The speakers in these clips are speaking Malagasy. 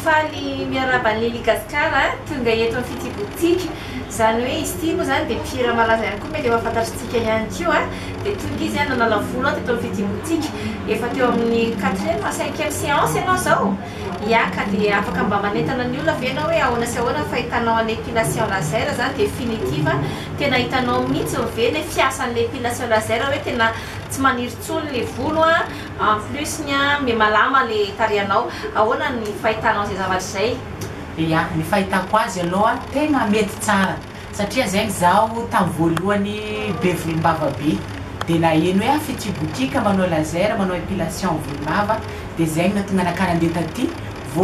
Faly miarahaba an'i Lily Gascar tonga eto amin'ny Fitia Boutique. Izany hoe izy ity moa izany dia mpihira malaza ihany koa mety efa fantatritsika ihany koa. Dia tonga izy nanala volo teto amin'ny Fitia Boutique. Efa teo amin'ny quatrième na cinquième séance ianao izao? Ya, ka dia afaka mba manentana ny olona ve ianao hoe ahoana sy ahoana ny fahitanao an'ilay épilation laser izany définitive? Tena hitanao mihitsy ve ilay fiasan'ilay épilation laser hoe tena tsy maniry intsony ilay volo an, en plus ny an miha-malama ilay tarehinao. Ahoana ny fahitanao izay zavatra izay? Ya, ny fahitako azy aloha tegna mety tsara satria zegny zaho tam voalohany be volombava be de naheno hoe ah Fitia boutique manao laser manao épilation volombava de zegny nahatonga anakahy nandeha taty vô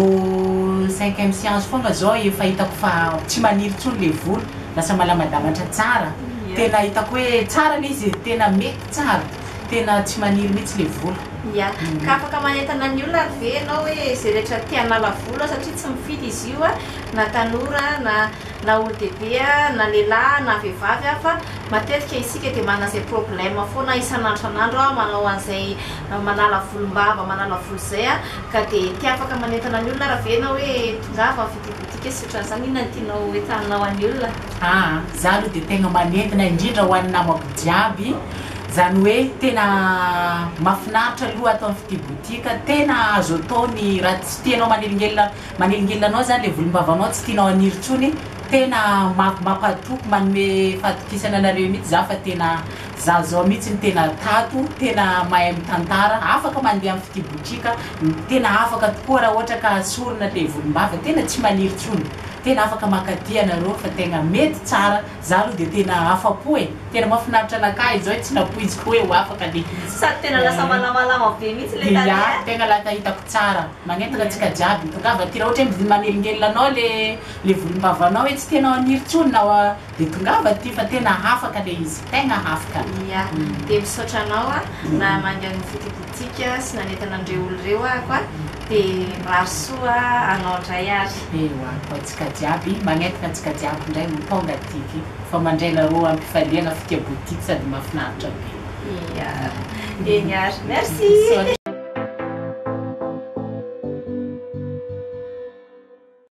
cinquième séance fogna zao efa hitako fa tsy maniry tsony le volo lasa malamadamatra tsara tena hitako hoe tsara le izy e tena mety tsara tena tsy maniry mihitsy le volo. Ya, ka afaka manentana ny olona ary ve ianao hoe izay rehetra te hanala volo satria tsy mifidy izy io na tanora na na olon-dehibe na lehilahy na vehivavy fa matetika isika dia manana izay problème foana isan'andro isan'andro manao an'izay manala volombava manala volo izay ka dia te afaka manentana ny olona ary ve ianao hoe tongava amin'ny Fitia Boutique sy ohatran'izany inona no tianao hoentanina ho an'ny olona? Aa, za aloha dia tegna manentana indrindra ho an'ny namako jiaby, zany hoe tena mahafinaritra aloha ato amin'ny Fitia Boutique, tena azo atao ny raha tsy tianao manelingelina manelingelina anao zany le volombavanao tsy tianao haniry intsony, tena mampatoky manome fahatokisana anareo mihitsy za fa tena za zao mihitsy no tena tato, tena mahay mitantara, afaka mandeha amin'ny Fitia Boutique, tena afaka tokoa raha ohatra ka sorona le volombava, tena tsy maniry intsony. Tena afaka mankaty ianareo fa tegna mety tsara, za aloha de tena afapo e, tena mahafinaritra anakahy izao e, tsy nampoiziko hoe ho afaka le izy. Sady tena lasa malamalama be mihitsy le tarehy Ya, a. tegna lasa hitako tsara, magnentana antsika jiaby, tongava aty raha ohatra hoe manelingelina anao le le volombavanao hoe tsy tianao haniry tsony na de tongava aty fa tena afaka le izy, tegna afaka. Ya, de misaotra anao a, namangy an'i Fitia Boutique sy nanentana an'ireo olo ireo ahako a. Dia mirary soa anao indray ary. Ewa, ho antsika jiaby, magnentana antsika jiaby indray ho tonga atiky fa mandray nareo ampifaliagna fitia boutique sady mahafinaritra be. Ia, eny ary. Merci. Misaotra.